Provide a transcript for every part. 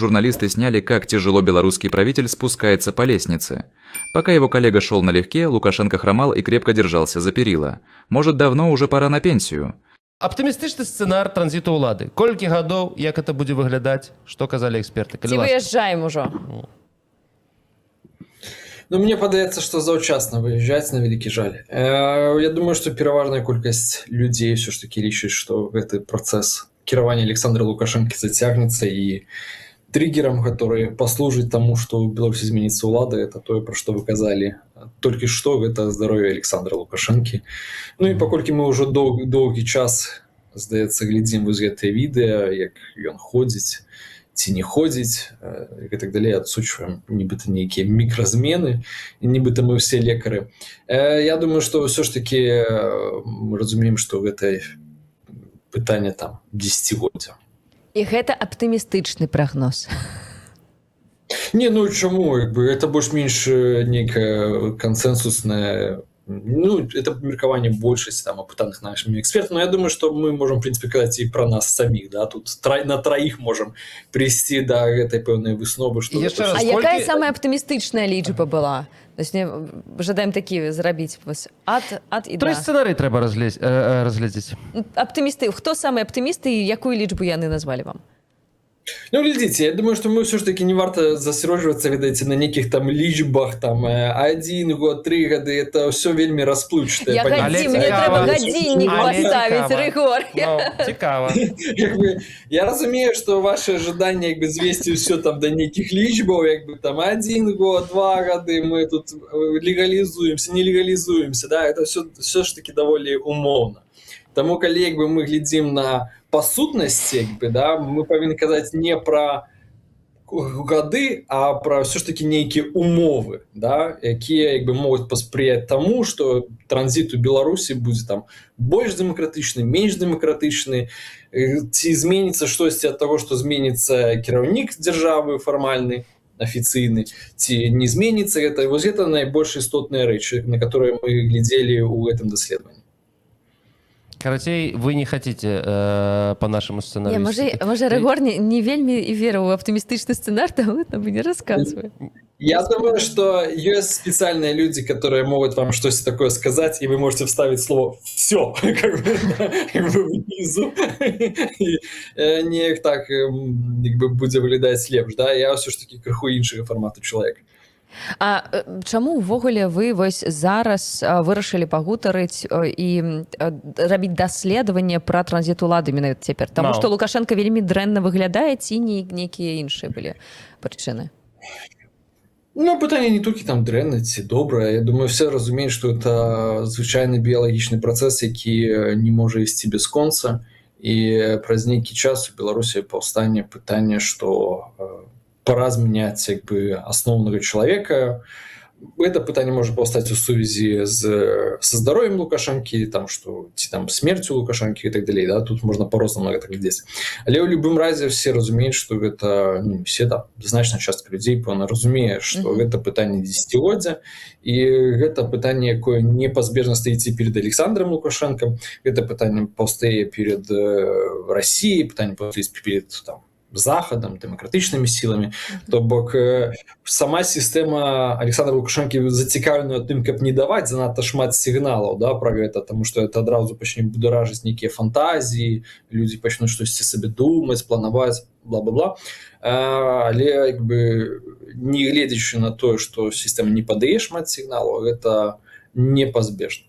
Журналисты сняли, как тяжело белорусский правитель спускается по лестнице. Пока его коллега шел налегке, Лукашенко хромал и крепко держался за перила. Может, давно уже пора на пенсию? Аптымістычны сцэнар транзіту ўлады. Колькі гадоў, як это будзе выглядаць, што казалі эксперты? Калі Ці ласка. выязджаем ужо? Ну, мне падаецца, што заўчасна выязджаць, на вялікі жаль. Я думаю, што пераважная колькасць людзей ўсё ж такі лічыць, што гэты працэс кіравання Александра Лукашэнкі зацягнецца, і триггером, который послужит тому, что в Беларуси изменится улада, это тое, про что вы казалі толькі што, гэта здароўе Александра Лукашэнкі. Ну і паколькі мы ўжо доўгі час, здаецца, глядзім вось гэтыя відэа, як ён ходзіць ці не ходзіць і так далей, адсочваем нібыта нейкія мікразмены, і нібыта мы ўсе лекары. Я думаю, што ўсё ж таки мы разумеем, што гэта пытанне там дзесяцігоддзя. І гэта аптымістычны прагноз. Не, ну чаму, як бы это больш-менш нейкая кансенсусная, ну, это меркаванне большасці там апытаных нашими экспертаў. Но я думаю, что мы можем, в принципе, казаць і про нас самих, да, тут на троих можем прыйсці до гэтай пэўнай высновы, что І яшчэ раз, А якая самая аптымістычная лічба была? То есть, не, жадаем такі зрабіць вось ад і Тры да. сцэнары трэба разгледзець. Аптымісты, хто самы аптымісты і якую лічбу яны назвалі вам? Ну, глядзіце, я думаю, что мы ўсё ж таки не варта засяроджвацца, ведаеце, на нейкіх там лічбах, там 1 год, 3 гады, это ўсё вельмі расплыўчатае Я паняцце. Але гадзін, мне цікава. трэба гадзіннік Але паставіць, цікава. Рыгор. Ну, цікава. Як бы, я разумею, что ваше ожидание, як бы, звесці ўсё там до нейкіх лічбаў, як бы там 1 год, 2 гады, мы тут легалізуемся, не легалізуемся, да, это все ж таки даволі умоўна. Таму калі, як бы, мы глядзім на па сутнасці, як бы, да, мы павінны казаць не пра гады, а пра ўсё ж таки нейкія умовы, да, якія, як бы, могуць паспрыяць таму, что транзіт у Беларусі будзе там больш дэмакратычны, менш дэмакратычны, ці зменіцца штосьці ад таго, што зменіцца кіраўнік дзяржавы фармальны, афіцыйны, ці не зменіцца гэта. Вось гэта найбольш істотныя рэчы, на которые мы глядзелі ў гэтым даследаванні. Карацей, вы не хотите по нашему сценарию. Не, можа, Рыгор не вельмі і верыў у аптымістычны сцэнар, таму нам і не расказвае. Я думаю, что есть специальные люди, которые могут вам что-то такое сказать, и вы можете вставить слово «все», как бы, да, как бы внизу. І неяк так як бы будзе выглядаць лепш, да? Я ўсё ж таки крыху іншага фармату чалавек. А чаму ўвогуле вы вось зараз вырашылі пагутарыць і рабіць даследаванне пра транзіт улады менавіта цяпер? Таму No. што Лукашенко вельмі дрэнна выглядае ці не нейкія іншыя былі прычыны? Ну, пытанне не толькі там дрэнна ці добра. Я думаю, все разумеюць, што это звычайны біялагічны працэс, які не можа ісці бясконца. І праз нейкі час у Беларусі паўстане пытанне, што пора змяняць, як бы, асноўнага чалавека. Это пытанне можа паўстаць у сувязі з са здароўем Лукашэнкі, там што ці там смерцю Лукашэнкі і так далей, да? Тут можна по-рознаму на гэта глядзець, але ў любым разе все разумеюць, что гэта, ну, не все, да, значная частка людзей, пэўна, разумее, что гэта пытанне дзесяцігоддзя, і гэта пытанне, якое непазбежна стаіць і перед Александром Лукашенко, гэта пытанне паўстае перед Россией, пытанне паўстае перед там захадам, дэмакратычнымі сіламі. То бок сама сістэма Александра Лукашэнкі зацікаўленая тым, каб не даваць занадта шмат сігналаў, да, про гэта, тому что это адразу пачне бударажыць нейкія фантазіі, людзі пачнуць штосьці сабе думаць, планаваць, бла-бла-бла. Але, як бы, не гледзячы на тое, што сістэма не падае шмат сігналаў, гэта непазбежна.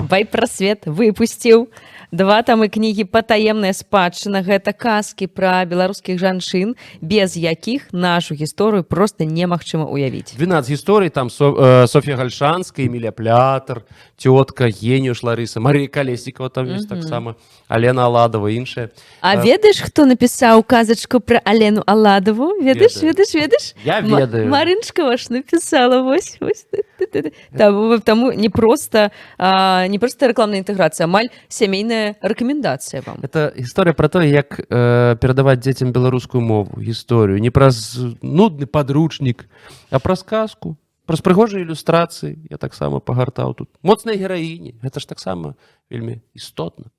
Вайпрасвет выпусціў два тамы кнігі «Патаемная спадчына». Гэта казкі пра беларускіх жанчын, без якіх нашу гісторыю просто немагчыма ўявіць. 12 гісторый там: Софья Гальшанская, Эмилия Плятер, тётка Гениуш Ларыса, Мария Колесникова там есть таксама, Алена Аладова, іншыя. А ведаеш, хто напісаў казачку пра Алену Аладаву? Ведаеш? Ведаю. Ведаеш, ведаеш? Я ведаю. Марынчка ваш напісала, вось, вось. Таму не просто рэкламная інтэграцыя, амаль сямейная рэкамендацыя вам. Это гісторыя про тое, як перадаваць дзецям беларускую мову, гісторыю не праз нудны падручнік, а праз казку, праз прыгожыя ілюстрацыі. Я таксама пагартаў, тут моцныя гераіні, гэта ж таксама вельмі істотна.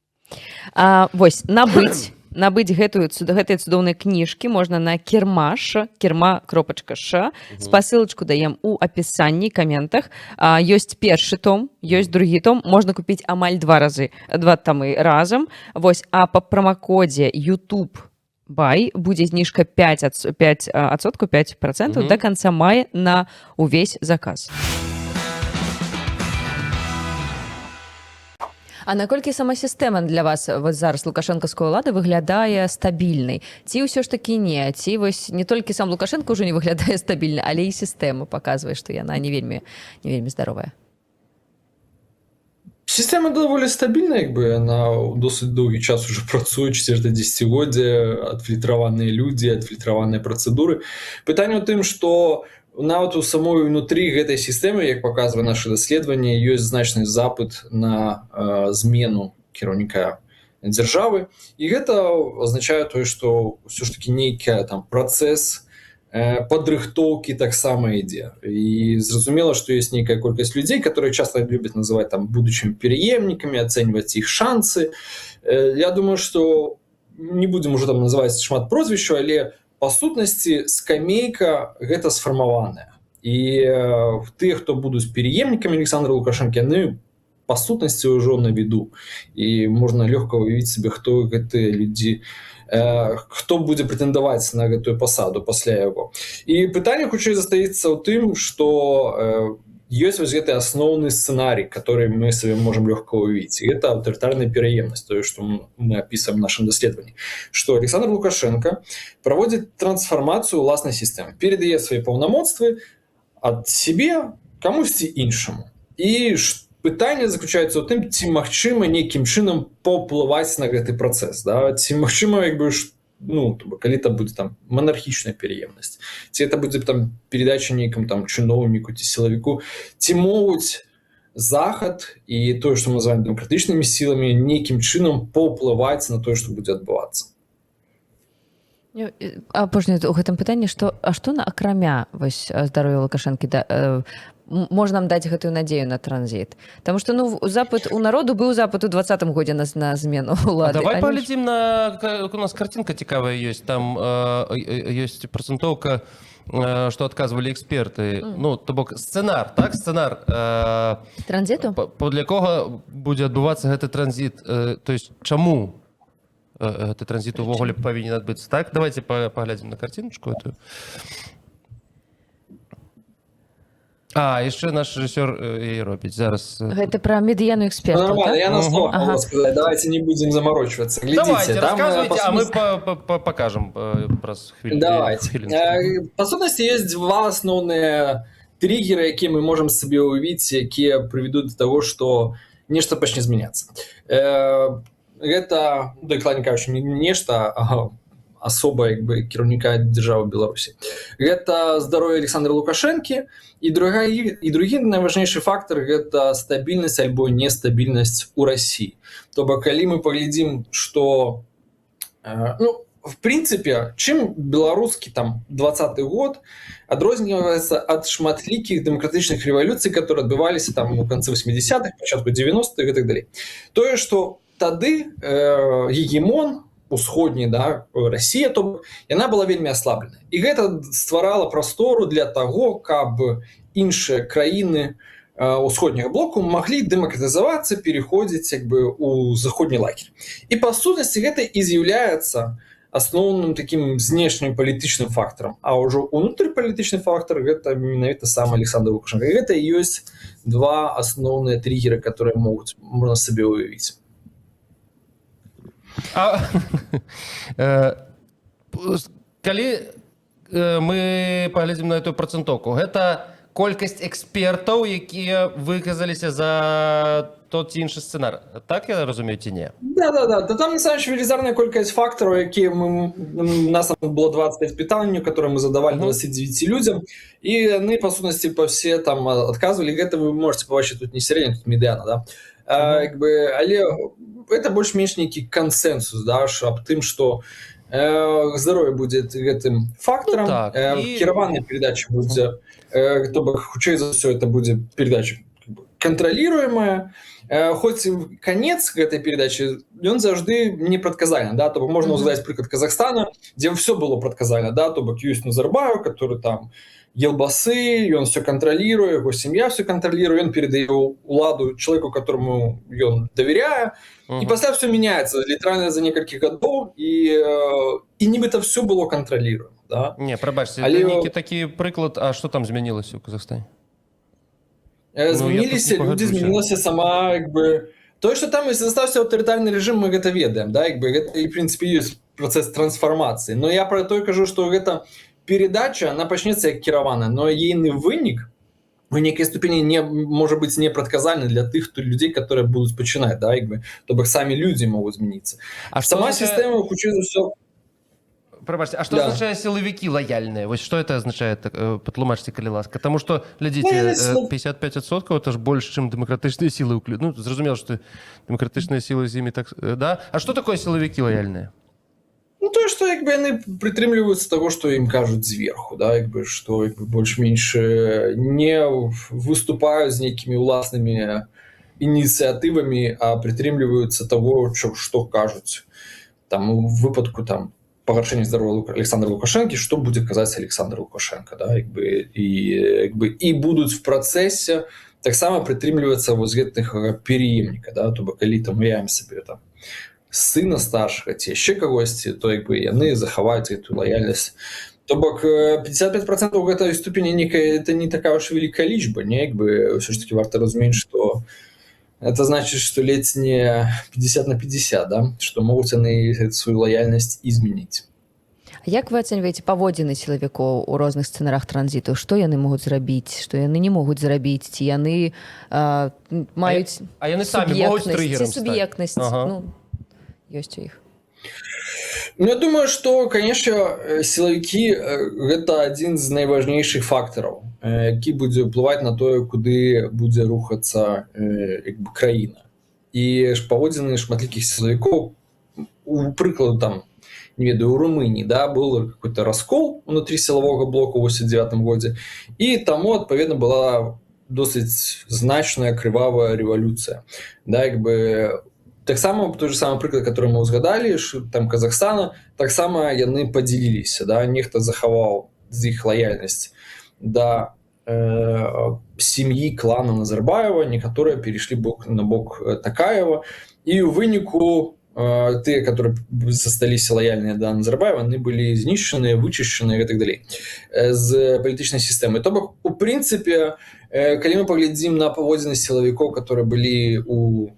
Вось набыць гэтыя цудоўныя кніжкі можна на кірмаш, кірма кропачка ш. Спасылачку даем у апісанні, каментах. Ёсць першы том, ёсць другі том, можна купіць амаль два разы, два тамы разам. Вось, а па прамакодзе YouTube бай будзе зніжка 5 адсотку, 5% до конца мая на увесь заказ. А наколькі сама сістэма для вас вот зараз, лукашэнкаўская ўлада, выглядае стабільнай, ці ўсё ж такі не? Ці вось не толькі сам Лукашенко ўжо не выглядае стабільна, але і сістэма паказвае, што яна не вельмі здаровая? Сістэма даволі стабільная, як бы она досыць доўгі час уже працуе, чацвёртае дзесяцігоддзе, адфільтраваныя людзі, адфільтраваныя працэдуры. Пытанне ў тым, што нават у самой унутры гэтай сістэмы, як паказвае наше даследаванне, ёсць значны запыт на змену кіраўніка дзяржавы, і гэта азначае тое, што ўсё ж таки нейкая там працэс падрыхтоўкі таксама ідзе. І зразумела, што есть нейкая колькасць людзей, которые часто любят называть там будучымі пераемнікамі, ацэньваць іх шансы. Я думаю, что не будем уже там называть шмат прозвішчаў, але па сутнасці скамейка гэта сфармаваная, і тыя, хто будуць пераемнікамі Александра Лукашэнкі, яны па сутнасці ўжо на віду, і можна лёгка уявіць себе, хто гэтыя людзі, хто будзе прэтэндаваць на гэтую пасаду пасля яго. І пытанне хутчэй застаецца ў тым, что ёсць вось гэты асноўны сцэнарый, который мы сабе можем лёгка уявіць, гэта аўтарытарная пераемнасць, тое, што мы опісваем нашым даследаванні, что Александр Лукашенко праводзіць трансфармацыю уласнай сістэмы, перадае свае паўнамоцтвы ад сябе камусьці іншаму. І пытанне заключаецца ў тым, ці магчыма нейкім чынам паўплываць на гэты працэс, да? Ці магчыма, як бы, ну, то бок, калі это будзе там манархічная пераемнасць, ці это будзе там передача нейкам там чыноўніку ці сілавіку, ці могуць захад і тое, што мы называем дэмакратычнымі сіламі, нейкім чынам паўплываць на тое, што будзе адбывацца. Апошняе у гэтым пытанні: што на акрамя вось здароўя Лукашэнкі да, можа нам даць гэтую надзею на транзіт? Таму што, ну, запыт у народу быў, запыт у 20-м годзе на змену А улады. давай Але ж- паглядзім на у нас картинка цікавая ёсць, там ёсць працэнтоўка, што адказвалі эксперты. Ну, то бок сцэнар, так, сцэнар транзіту. Паводле якога будзе адбывацца гэты транзіт, то есть чаму гэты транзіт увогуле павінен адбыцца. Так, давайте паглядзім на картиночку эту. А яшчэ наш рэжысёр яе робіць зараз. Гэта пра медыяну Ну, экспертаў, нормально, так? я на словах могу сказать. Давайте не будем заморочиваться. Глядите, Давайте, там, рассказывайте, по а мы сутности- покажем праз хвілін. Давайте. Хвіліночку. Па сутнасці есть два асноўныя триггеры, якія мы можем сабе уявіць, якія прывядуць до того, что нешта пачне змяняцца. Гэта, ну, дакладней кажучы, не нешта, а асоба, як бы, кіраўніка дзяржавы Беларусі. Гэта здароўе Александра Лукашэнкі, і другі найважнейшы фактор — гэта стабільнасць альбо нестабільнасць у Расіі. То бок калі мы паглядзім, что ну, в принципе, чым беларускі там 20-ы год адрозніваецца ад шматлікіх дэмакратычных рэвалюцый, которые адбываліся там у канцы 80-х, пачатку 90-х і так далей: тое, что тады гегемон усходні, да, Россия, то бок, яна была вельмі аслаблена, і гэта стварала прастору для таго, каб іншыя краіны усходняга блоку маглі дэмакратызавацца, пераходзіць, як бы, у заходні лагер. І па сутнасці гэта і з'яўляецца асноўным таким знешнім палітычным фактарам, а ўжо унутрыпалітычны фактор — гэта менавіта сам Александр Лукашенко. І гэта і ёсць два асноўныя триггеры, которые можна сабе уявіць. А, калі мы паглядзім на эту працэнтоўку, гэта колькасць экспертаў, якія выказаліся за тот ці іншы сцэнар, так я разумею, ці не? Да, там насамрэч велізарная колькасць фактараў, якія у нас там было 25 пытанняў, которые мы задавали 29 людзям, і яны па сутнасці па все там адказвалі. Гэта вы можете побачыць, тут не сярэдня, тут медыяна, да. Як бы, але это больш-менш нейкі кансенсус, да, аб тым, что здароўе будзе гэтым фактарам. Ну, так, кіраваная передача будзе, то бок хутчэй за ўсё это будзе передача кантраліруемая, хоць конец гэтай передачи, ён заўжды непрадказальна, да, то бок можна узгадаць прыклад Казахстана, дзе все было прадказальна, да, то бок ёсць Назарбаев, который там елбасы, ён все кантраліруе, его семья все кантраліруе, ён перадае уладу человеку, которому ён доверяе, и пасля все меняется літаральна за некалькі гадоў, і нібыта все было кантраліруем, да? Не, прабачце, Але нейкі такі прыклад. А что там змянілася ў Казахстане? Ну, я тут Змяніліся не людзі, пагаджуся. змянілася сама, як бы, тое, что там і застаўся аўтарытарны режим, мы гэта ведаем, да, як бы гэта і прынцыпе ёсць працэс трансфармацыі. Но я про тое кажу, что гэта передача, она пачнецца як кіравана, но ейны вынік у нейкай ступені не можа быць непрадказальны для тых хто людзей, которые будуць пачынаць, да, як бы, то бок самі людзі могуць змяніцца. А што Сама азначае сістэма, хутчэй за ўсё. Прабачце, а што Да. азначае сілавікі лаяльныя? Вось што это азначае, так, патлумачце, калі ласка. Таму што, глядзіце, Лаяльнасць, 55% — это ж больш, чым дэмакратычныя сілы. Ну, зразумела, што дэмакратычныя сілы з імі так, да? А што такое сілавікі лаяльныя? Ну, тое, што як бы яны прытрымліваюцца таго, што ім кажуць зверху, да, як бы, што як бы больш-менш не выступаюць з нейкімі ўласнымі ініцыятывамі, а прытрымліваюцца таго, што кажуць. Там у выпадку там пагаршэння здароўя Александра Лукашэнкі, што будзе казаць Александр Лукашенко, да, як бы, і, як бы, і будуць в працэсе таксама прытрымлівацца вось гэтых пераемніка, да, то бок калі там уявім сабе там сына старшага ці яшчэ кагосьці, то як бы яны захаваюць гэтую лаяльнасць. То бок 55% гэтай ступені некая, это не такая уж вялікая лічба, не, як бы ўсё ж таки варта разумець, что это значит, что ледзь не 50 на 50, да, что могуць яны сваю лаяльнасць изменить. А як вы ацэньваеце паводзіны сілавікоў у розных сцэнарах транзіту? Што яны могуць зрабіць, што яны не могуць зрабіць, ці яны маюць А яны самі могуць суб'ектнасць, трыгерам ці стаць? суб'ектнасць ну, ёсць у іх? Ну, я думаю, что, конечно, сілавікі гэта адзін з найважнейшых фактараў, які будзе ўплываць на тое, куды будзе рухацца як бы краіна. І ж паводзіны шматлікіх сілавікоў, у прыкладу там, не ведаю, у Румыніі, да, был какой-то раскол внутри силового блока в 89 годзе, і таму адпаведна была досыць значная крывавая рэвалюцыя. Да, як бы, таксама той же самы прыклад, который мы ўзгадалі, там Казахстана, таксама яны падзяліліся, да, нехта захаваў з іх лаяльнасць да сям'і клана Назарбаева, некаторыя перайшлі на бок Такаева, і ў выніку тыя, которые засталіся лаяльныя да Назарбаева, яны былі знішчаныя, вычышчаныя і так далей з палітычнай сістэмы. То бок, у прынцыпе, калі мы паглядзім на паводзіны сілавікоў, которые былі у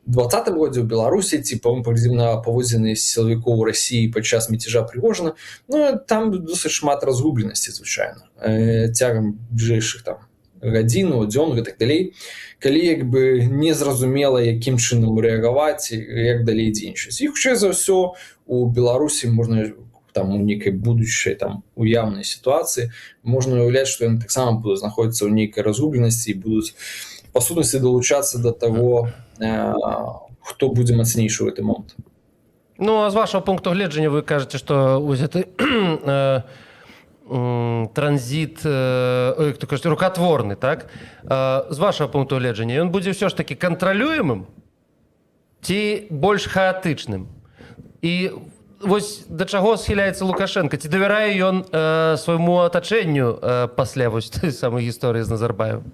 20-м годзе ў Беларусі, ці мы паглядзім на паводзіны сілавікоў у Расіі падчас мятежа Прыгожына, ну, там досыць шмат разгубленасці, звычайна, цягам бліжэйшых там гадзіну, дзён і так далей, калі як бы незразумела, якім чынам рэагаваць, як далей дзейнічаць. І хутчэй за ўсё у Беларусі можна там у нейкай будучай там уяўнай сітуацыі можна уяўляць, што яны таксама будуць знаходзіцца ў нейкай разгубленасці і будуць па сутнасці далучацца да таго, хто будзе мацнейшы ў гэты момант. Ну, а з вашага пункту гледжання, вы кажаце, што вось гэты транзіт, ой, як то кажуць, рукатворны, так? З вашага пункту гледжання, ён будзе ўсё ж такі кантралюемым ці больш хаатычным? І вось да чаго схіляецца Лукашенко? Ці давярае ён свайму атачэнню пасля вось той самай гісторыі з Назарбаевым?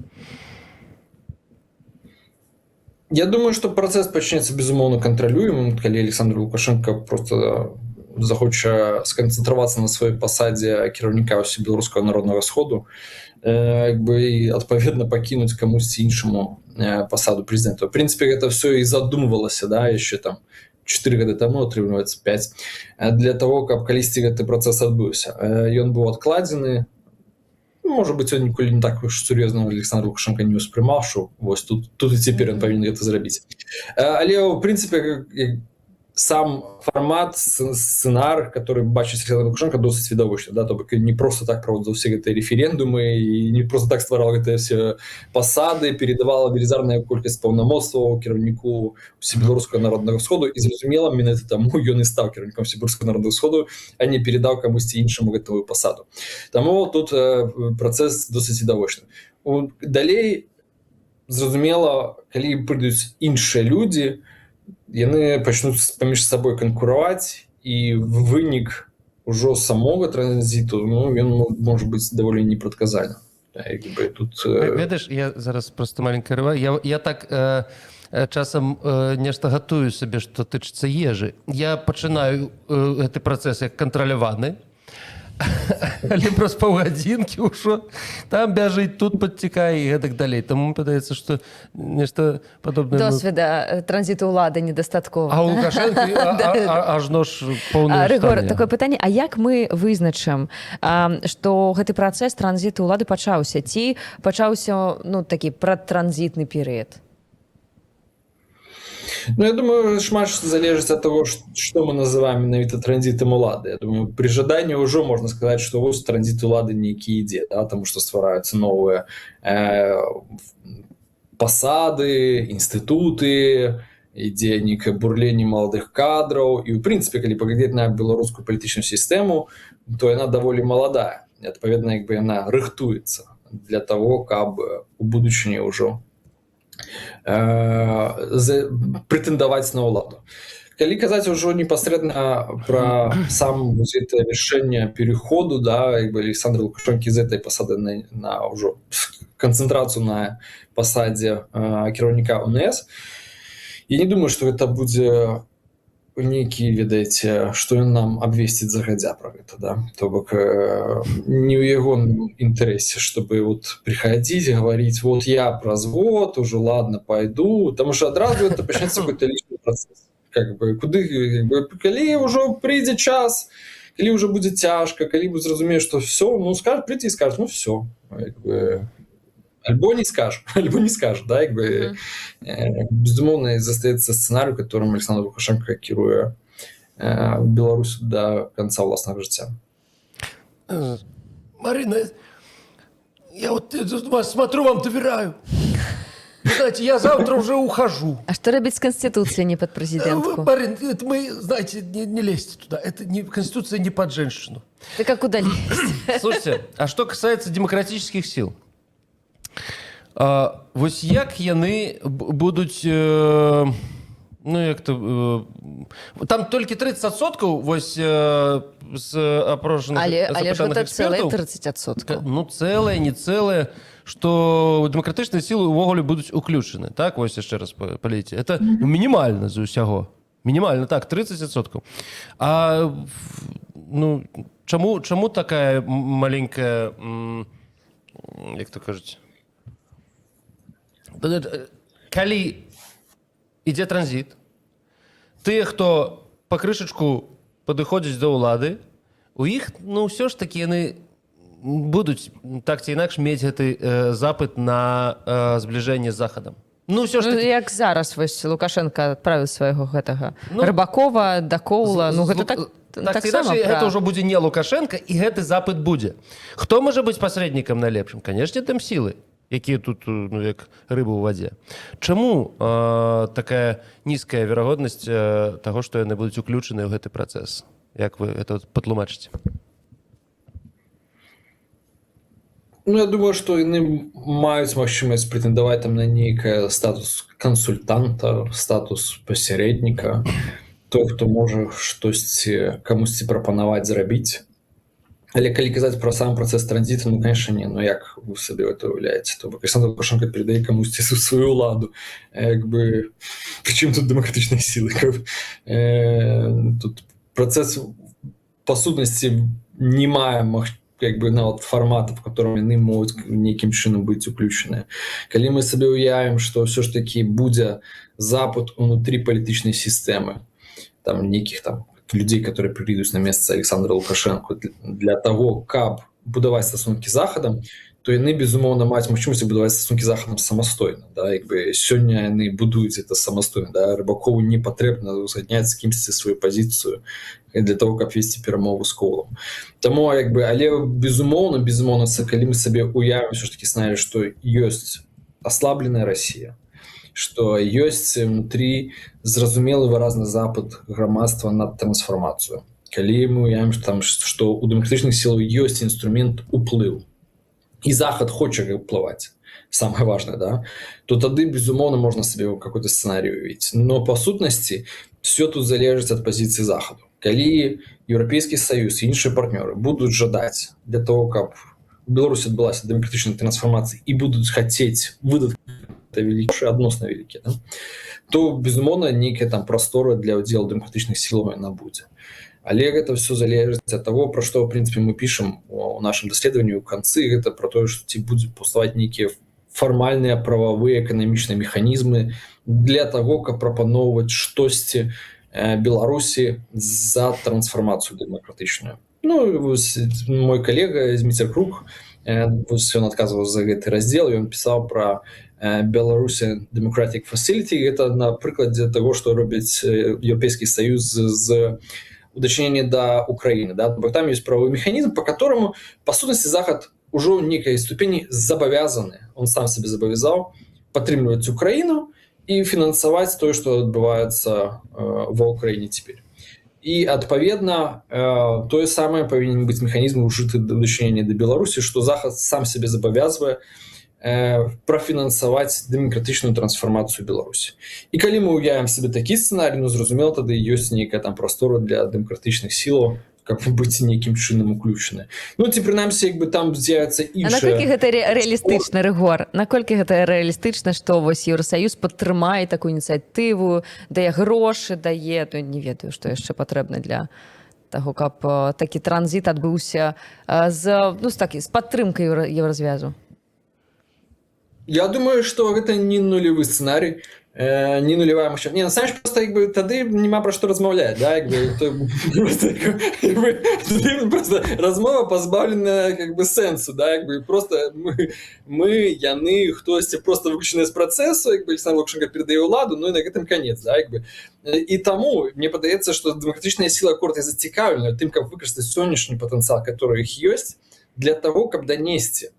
Я думаю, что працэс пачнецца, безумоўна, кантралюемым, калі Александр Лукашенко просто захоча сканцэнтравацца на сваёй пасадзе кіраўніка Усебеларускага народнага сходу, як бы, і адпаведна пакінуць камусьці іншаму пасаду прэзідэнта. В прынцыпе, гэта все і задумвалася, да, яшчэ там 4 гады таму, атрымліваецца 5, для того, каб калісьці гэты працэс адбыўся. Ён быў адкладзены. Ну, может быть, он ніколі не так уж сур'ёзна, Александр Лукашенко, не ўспрымаў, що вось тут і цяпер ён павінен гэта зрабіць. Але ў прынцыпе як сам фармат, сцэнар, который бачыць Александр Лукашенко, досыць відавочны, да, то бок ён не просто так праводзіў все гэтыя рэферэндумы і не просто так ствараў гэтыя все пасады, перадавала велізарная колькасць паўнамоцтваў кіраўніку Усебеларускага народнага сходу, і зразумела, менавіта таму ён і стаў кіраўніком Усебеларускага народнага сходу, а не перадаў камусьці іншаму гэтую пасаду. Таму тут працэс досыць відавочны. Далей зразумела, калі прыйдуць іншыя людзі, яны пачнуць паміж сабой канкураваць, і вынік ужо самога транзіту, ну, ён можа быць даволі непрадказальным. Да, як бы тут Ведаеш, я зараз просто маленькая рыва. Я так часам нешта гатую сабе, што тычыцца ежы. Я пачынаю гэты працэс як кантраляваны, але праз паўгадзінкі ўжо там бяжыць, тут падцікае і гэтак далей. Таму падаецца, што нешта падобнае Досведа транзіту ўлады недастаткова. А у Лукашэнкі ажно ж поўны. Рыгор, такое пытанне: А як мы вызначым, што гэты працэс транзіту ўлады пачаўся ці пачаўся, ну, такі прадтранзітны перыяд? Ну, я думаю, шмат залежыць ад того, што мы называем менавіта транзітам улады. Я думаю, пры жаданні ўжо можна сказаць, што вось транзіт улады нейкі ідзе, да, таму што ствараюцца новыя пасады, інстытуты, ідзе нейкае бурленне маладых кадраў. І ў прынцыпе, калі паглядзець на беларускую палітычную сістэму, то яна даволі маладая. І, адпаведна, як бы яна рыхтуецца для того, каб у будучыні ўжо прэтэндаваць на ўладу. Калі казаць ужо непасрэдна пра сам вось это рашэнне переходу, да, як бы Александра Лукашэнкі з этой пасады на ўжо канцэнтрацыю на пасадзе кіраўніка УНС, я не думаю, што гэта будзе нейкі, ведаеце, што ён нам абвесціць загадзя пра гэта, да? То бок не ў ягоным інтарэсе, чтобы вот приходить, говорить: «Вот я праз год уже, ладно, пойду», потому что адразу это пачнецца какой-то личный процесс, как бы, куды, как бы, калі ўжо прыйдзе час, калі ўжо будзе цяжка, калі будзе зразумець, что все, ну, скажет, прыйти и скажет: «Ну все», как бы, альбо не скажет, альбо не скажет, да, як бы, безумоўна, застаецца сцэнарый, которым Александр Лукашенко кіруе Беларусь до конца ўласнага жыцця. Марина, я вот вас смотрю, вам доверяю. Вы знаете, я завтра уже ухожу. А што рабіць з канстытуцыяй не пад прэзідэнтку? Марин, это мы, знаете, не лезьте туда. Это не, конституция не под женщину. Так а куда лезть? Слушайте, а что касается демократических сил, вось як яны будуць, ну, як то, там толькі 30% вось з апрошаных, Але ж запытаных гэта цэлыя экспертаў. 30%. Ну, цэлае, не цэлае, што дэмакратычныя сілы ўвогуле будуць уключаны. Так, вось яшчэ раз паліце. Это, ну, мінімальна з усяго. Мінімальна, так, 30%. А, ну, чаму такая маленькая, як то кажуць, калі ідзе транзіт, тыя, хто па крышачку падыходзіць да ўлады, у іх, ну, ўсё ж такі яны будуць так ці інакш мець гэты запыт на збліжэнне з Захадам. Ну, ўсё ж Ну, такі як зараз вось Лукашенко адправіў свайго гэтага Ну, Рыбакова да Коула, ну, гэта так так ці таксама інакш, гэта пра ўжо будзе не Лукашенко, і гэты запыт будзе. Хто можа быць пасрэднікам найлепшым? Канешне, там сілы, якія тут, ну, як рыбы ў вадзе. Чаму такая нізкая верагоднасць таго, што яны будуць уключаныя ў гэты працэс? Як вы это вот патлумачыце? Ну, я думаю, што яны маюць магчымасць прэтэндаваць там на нейкае статус кансультанта, статус пасярэдніка, той, хто можа штосьці камусьці прапанаваць зрабіць. Але калі казаць пра сам працэс транзіту, ну, конечно, не, ну як вы сабе это уяўляеце? То бок Александр Лукашенко перадае камусьці сваю ўладу. Як бы, прычым тут дэмакратычныя сілы? Как бы, тут працэс па сутнасці не мае як бы нават фармата, в котором яны могуць нейкім чынам быць уключаныя. Калі мы сабе уявім, што ўсё ж такі будзе запыт унутры палітычнай сістэмы, там нейкіх там людзей, которые прыйдуць на месца Александра Лукашенко для того, каб будаваць стасункі з Захадам, то яны, безумоўна, маюць магчымасць будаваць стасункі з Захадам самастойна, да, як бы сёння яны будуюць это самастойна, да, Рыбакову не патрэбна узгадняць з кімсьці сваю пазіцыю для того, каб весці перамову з Коулам. Таму, як бы, але безумоўна, калі мы сабе уявім ўсё ж таки сцэнарый, што ёсць аслабленая Россия, што ёсць внутри зразумелы выразны запыт грамадства на трансфармацыю, калі мы уявім, што там, што у дэмакратычных сілаў ёсць інструмент уплыву і Захад хоча ўплываць. Самое важное, да, то тады, безумоўна, можна сабе какой-то сцэнарый уявіць. Но па сутнасці все тут залежыць ад пазіцыі Захаду. Калі Еўрапейскі Саюз і іншыя партнёры будуць жадаць для того, каб у Беларусі адбылася дэмакратычная трансфармацыя, і будуць хацець выдаткі вялікшы, адносна вялікі, да, то, безумоўна, нейкая там прастора для ўдзелу дэмакратычных сілаў яна будзе. Але гэта все залежыць ад того, пра што, в принципе, мы пішам у нашым даследаванні ў канцы. Гэта про тое, што ці будуць паўставаць нейкія фармальныя, прававыя, эканамічныя механізмы для того, каб прапаноўваць штосьці Беларусі за трансфармацыю дэмакратычную. Ну, вось, мой калега Зміцер Крук, вось, ён адказваў за гэты раздзел, ён пісаў пра Belarusian Democratic Facility. Гэта на прыкладзе того, што робіць Еўрапейскі Саюз з у дачыненні да Украіны, да? Бо там есть правовы механізм, по которому, па сутнасці, Захад ўжо ў некай ступені забавязаны, он сам себе забавязаў падтрымліваць Украіну і фінансаваць тое, што адбываецца ва Украіне цяпер. І, адпаведна, тое самае павінен быць механізм ужыты да дачынення да Беларусі, што Захад сам себе забавязвае прафінансаваць дэмакратычную трансфармацыю Беларусі. І калі мы уявім сабе такі сцэнарый, ну, зразумела, тады ёсць нейкая там прастора для дэмакратычных сілаў, каб быць нейкім чынам уключаны. Ну, ці прынамсі, як бы там з'явіцца А наколькі іншая гэта рэалістычна, Рыгор? Наколькі гэта рэалістычна, што вось Еўросаюз падтрымае такую ініцыятыву, дае грошы, дае, ну, не ведаю, што яшчэ патрэбна для таго, каб такі транзіт адбыўся з, ну, з такі з падтрымкай Еўразвязу? Я думаю, что гэта не нулевы сцэнарый, не нулевая магчымасць. Не, насамрэч, просто, як бы, тады няма пра што размаўляць, да, як бы, то просто, як бы, тады просто размова пазбаўленая, как бы, сэнсу, да, як бы, просто мы, яны, хтосьці просто выключаны з працэсу, як бы, Александр Лукашенко перадае ўладу, ну і на гэтым канец, да, як бы. І таму мне падаецца, што дэмакратычная сіла акурат і зацікаўленая тым, каб выкарыстаць сённяшні патэнцыял, который іх ёсць, для того, каб данесці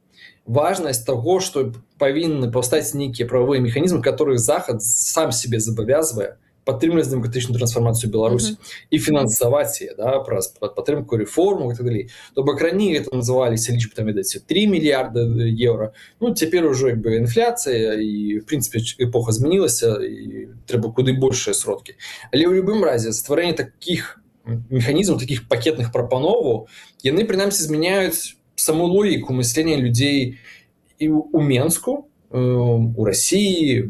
важнасць того, что павінны паўстаць нейкія правовыя механізмы, которых Захад сам себе забавязвае падтрымліваць дэмакратычную трансфармацыю Беларусі і фінансаваць яе, да, праз падтрымку рэформу і так далей. То бок раней это называліся лічбы там, ведаеце, 3 мільярда еўра. Ну, цяпер ужо, як бы, інфляцыя і, в принципе, эпоха змянілася, і трэба куды большыя сродкі. Але ў любым разе стварэнне такіх механізмаў, такіх пакетных прапановаў, яны прынамсі змяняюць саму логіку мыслення людзей і у Менску, у России,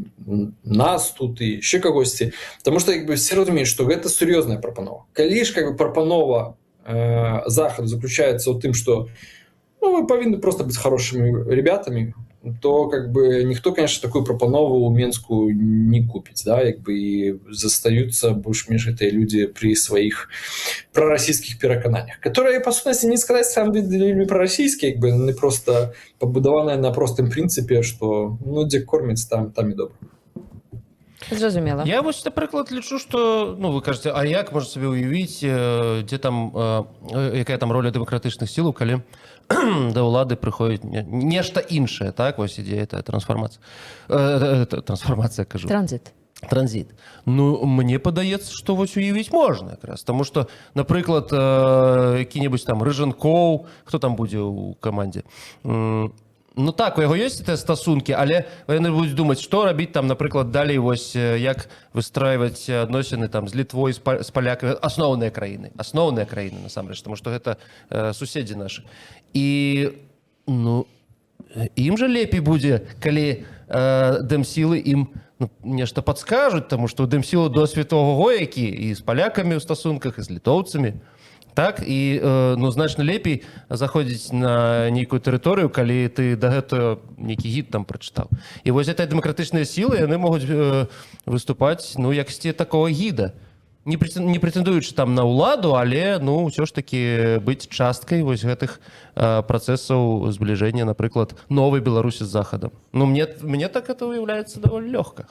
нас тут і яшчэ кагосьці. Потому что, як бы, все разумеюць, что гэта сур'ёзная прапанова. Калі ж, как бы, прапанова Захаду заключается ў тым, что, ну, вы павінны просто быть хорошими ребятами, то, как бы, ніхто, конечно, такую прапанову ў Менску не купіць, да, як бы, і застаюцца больш-менш гэтыя людзі при сваіх прарасійскіх перакананнях, которые, па сутнасці, не сказаць сам вельмі прарасійскія, як бы, яны просто пабудаваныя на простым прынцыпе, что, ну, дзе кормяць, там і добра. Зразумела. Я вось, напрыклад, лічу, што, ну, вы кажаце, а як можна сабе ўявіць, дзе там якая там роля дэмакратычных сілаў, калі да ўлады прыходзіць нешта іншае, так, вось ідзе эта трансфармацыя, трансфармацыя, кажу. Транзіт. Транзіт. Ну, мне падаецца, што вось уявіць можна якраз. Таму што, напрыклад, які-небудзь там Рыжанкоў, хто там будзе ў камандзе. Ну так, у яго ёсць гэтыя стасункі, але яны будуць думаць, што рабіць там, напрыклад, далей, вось як выстраиваць адносіны там з Літвой, з палякамі, асноўныя краіны, насамрэч, таму што гэта суседзі нашы. І, ну, ім жа лепей будзе, калі дэмсілы ім, ну, нешта падскажуць, таму што ў дэмсілу досвед ого які і з палякамі ў стасунках, і з літоўцамі. Так і ну, значна лепей заходзіць на нейкую тэрыторыю, калі ты да гэтага нейкі гід там прачытаў. І вось гэтыя дэмакратычныя сілы, яны могуць выступаць, ну, якасці такого гіда. Не прэтэндуючы там на ўладу, але, ну, ўсё ж такі быць часткай вось гэтых працэсаў збліжэння, напрыклад, новай Беларусі з Захадам. Ну, мне так это уяўляецца даволі лёгка.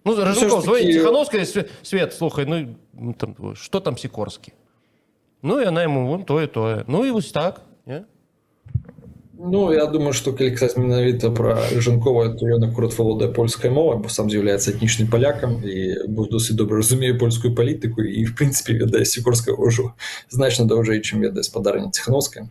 Ну, Рыжуков, ж звоніць Ціханоўская: «Свет, слухай, ну, там, что там Сікорскі?» Ну, і она ему: «Вон тое, тое». Ну, і вось так, не? Ну, я думаю, што калі казаць менавіта пра Рыжанкова, то ён акурат валодае польскай мовай, бо сам з'яўляецца этнічным палякам і бо досыць добра разумее польскую палітыку і, в прынцыпе, ведае Сікорскага ўжо значна даўжэй, чым ведае спадарня Ціхановская.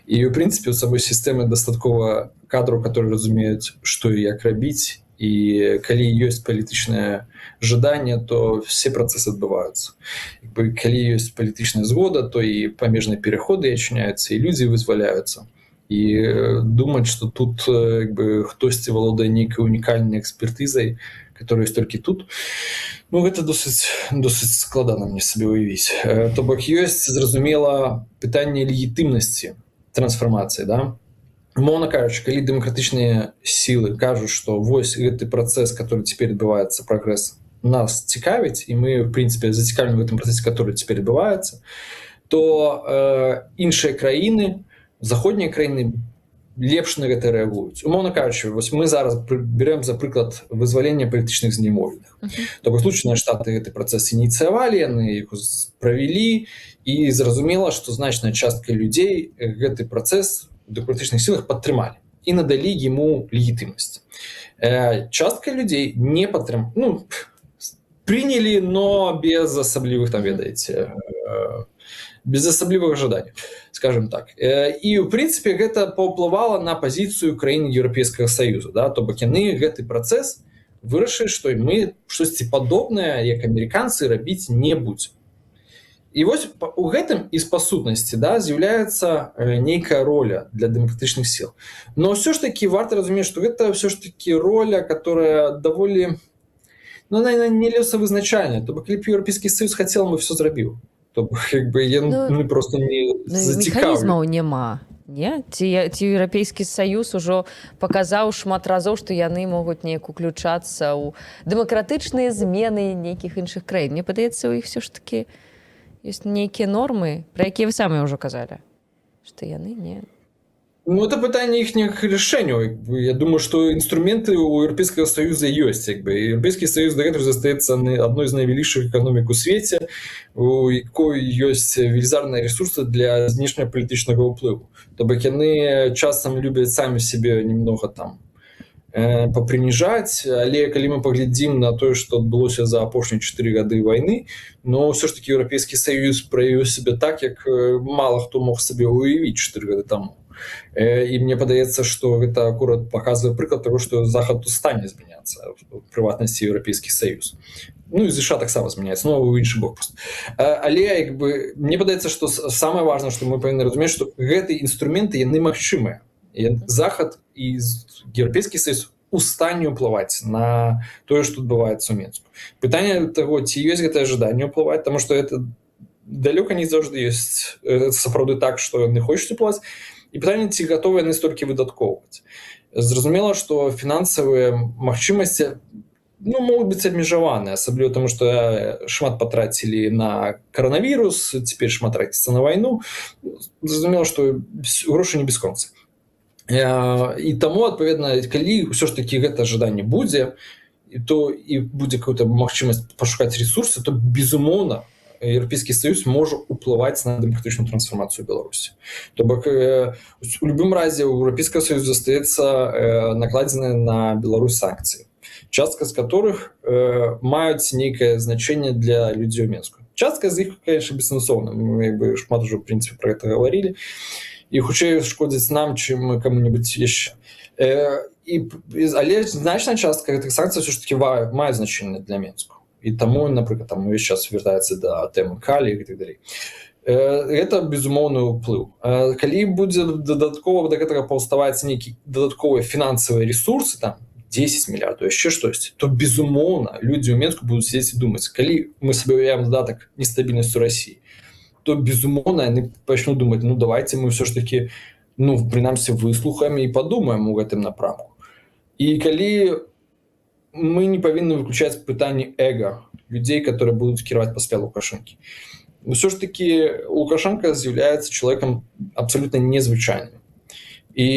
І, ў прынцыпе, у самой сістэмы дастаткова кадраў, которые разумеюць, што і як рабіць, і калі ёсць палітычнае жаданне, то все працэсы адбываюцца. Як бы, калі ёсць палітычная згода, то і памежныя пераходы адчыняюцца, і людзі вызваляюцца. І думаць, что тут як бы хтосьці валодае нейкай унікальнай экспертызай, которая ёсць толькі тут, ну, гэта досыць складана мне сабе уявіць. То бок ёсць, зразумела, пытанне легітымнасці трансфармацыі, да. Умоўна кажучы, калі дэмакратычныя сілы кажуць, што вось гэты працэс, который теперь адбываецца, прагрэс, нас цікавіць, і мы, в принципе, зацікаўлены в этом працэсе, который теперь адбываецца, то іншыя краіны, заходнія краіны, лепш на гэта рэагуюць. Умоўна кажучы, вось мы зараз берем за прыклад вызвалення палітычных зняволеных. То бок Злучаныя Штаты гэты працэс ініцыявалі, яны іх правялі, і зразумела, што значная частка людзей гэты працэс у дэмакратычных сілах падтрымалі і надалі ему легітымнасць. Частка людзей не падтрым, ну, прынялі, но без асаблівых там, ведаеце, без асаблівых жаданняў, скажем так. І, ў прынцыпе, гэта паўплывала на пазіцыю краін Еўрапейскага Саюза, да, то бок яны гэты працэс вырашылі, што мы штосьці падобнае, як амерыканцы, рабіць не будзем. І вось у гэтым і па сутнасці, да, з'яўляецца нейкая роля для дэмакратычных сіл. Но ўсё ж таки варта разумець, што гэта ўсё ж таки роля, которая даволі, ну, она не лёсавызначальная. То бок калі б Еўрапейскі Саюз хацеў, бы все зрабіў. То бок, як бы, ён, Ну, ну, просто не Ну, зацікаўлены. механізмаў няма, не? Ці Еўрапейскі Саюз ужо паказаў шмат разоў, што яны могуць неяк уключацца ў дэмакратычныя змены нейкіх іншых краін? Мне падаецца, у іх все ж таки ёсць нейкія нормы, пра якія вы самі ўжо казалі, што яны не Ну, это пытанне іхніх рашэнняў. Як бы, я думаю, што інструменты ў Еўрапейскага Саюза ёсць. Як бы. Еўрапейскі Саюз дагэтуль застаецца адной з найвялікшых эканомік у свеце, у якой ёсць велізарныя ресурсы для знешнепалітычнага ўплыву. То бок яны часам любяць самі сябе немного там папрыніжаць, але калі мы паглядзім на тое, што адбылося за апошнія 4 гады вайны, но ўсё ж таки Еўрапейскі Саюз праявіў сябе так, як мала хто мог сабе уявіць 4 гады таму. І мне падаецца, што гэта акурат паказвае прыклад таго, што Захад у стане змяняцца, у прыватнасці Еўрапейскі Саюз. Ну і ЗША таксама змяняецца, но ў іншы бок просто. Але як бы мне падаецца, што самае важнае, што мы павінны разумець, што гэтыя інструменты, яны магчымыя. І Захад і Еўрапейскі Саюз у стане ўплываць на тое, што адбываецца ў Менску. Пытанне таго, ці ёсць гэтае жаданне ўплываць, таму што это далёка не заўжды ёсць сапраўды так, што яны хочуць уплываць, і пытанне, ці гатовы яны столькі выдаткоўваць. Зразумела, што фінансавыя магчымасці, ну, могуць быць абмежаваны, асабліва таму, што шмат патрацілі на каранавірус, цяпер шмат траціцца на вайну. Зразумела, што грошы не бясконцы. І таму, адпаведна, калі ўсё ж такі гэта жаданне будзе, і то і будзе какая-то магчымасць пашукаць ресурсы, то, безумоўна, Еўрапейскі Саюз можа ўплываць на дэмакратычную трансфармацыю Беларусі. То бок у любым разе у Еўрапейскага Саюза застаецца накладзены на Беларусь санкцыі, частка з которых маюць нейкае значэнне для людзей у Менску. Частка з іх, конечно, бессэнсоўна. Мы як бы шмат ужо, в принципе, про это говорили, і хутчэй шкодзіць нам, чым кому-нибудь яшчэ. І, але значная частка гэтых санкцый все ж таки мае значэнне для Менску. І таму, напрыклад, там увесь час вяртаецца да тэмы калій і так далей. Гэта безумоўны ўплыў. Калі будзе дадаткова да гэтага паўставаць нейкі дадатковыя фінансавыя ресурсы, там 10 мільярдаў, яшчэ штосьці, то, безумоўна, людзі ў Менску будуць сидзець і думаць. Калі мы сабе уявім дадатак нестабільнасцю Расіі, то, безумоўна, яны пачнуць думаць: ну, давайте мы ўсё ж таки, ну, прынамсі выслухаем і падумаем у гэтым напрамку. І калі мы не павінны выключаць пытанні эго людзей, которые будуць кіраваць пасля Лукашэнкі. Ўсё ж таки Лукашенко з'яўляецца чалавекам абсолютно незвычайным, і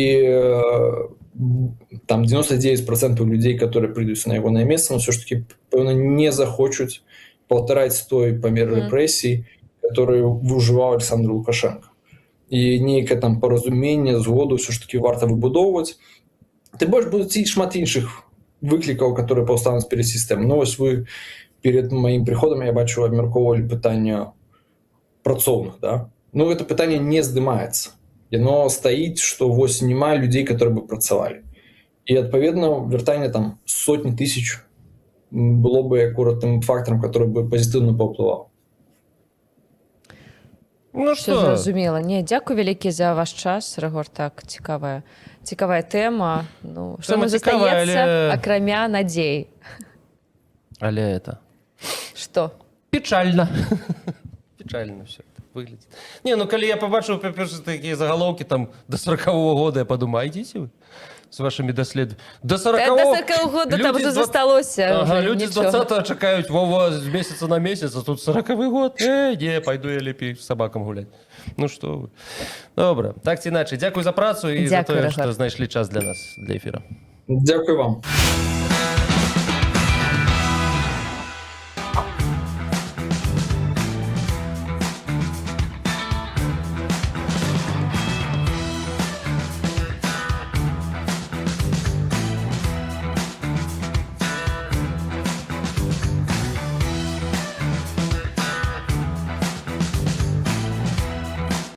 там 99% людзей, которые прыйдуць на ягонае месца, но ўсё ж таки, пэўна, не захочуць паўтараць той памер рэпрэсій, который выжываў Александр Лукашенко. І нейкае там паразуменне, згоду ўсё ж таки варта выбудоўваць. Тым больш, будуць і шмат іншых выклікаў, которые паўстануць перед сістэмай. Ну вось вы перед маім прыходам, я бачу, абмяркоўвалі пытанне працоўных, да? Ну, это пытанне не здымаецца, яно стаіць, что вось няма людзей, которые бы працавалі, і, адпаведна, вяртанне там сотні тысяч было бы акурат тым фактарам, который бы пазітыўна паўплываў. Ну Все что? Зразумела. Не, дзякуй вялікі за ваш час, Рыгор. Так, цікавая тэма. Ну што Тэма нам цікавая, застаецца, акрамя надзей? Але это Что? Печально, печально все это выглядит. Не, ну калі я побачыў першы такія загалоўкі там до 40-го года, я подумаю: идите вы с вашими даслед до 40. До 40 года там уже засталося Ага, уже люди з нічога. 20 чакаюць Вова з месяца на месяц, а тут 40 год. Не, пойду я лепей с собакам гулять. Ну что вы. Добра, так ці іначай, дзякуй за працу і за Дзякуй, тое, Рыгор. што знайшлі час для нас, для эфира. Дзякуй вам.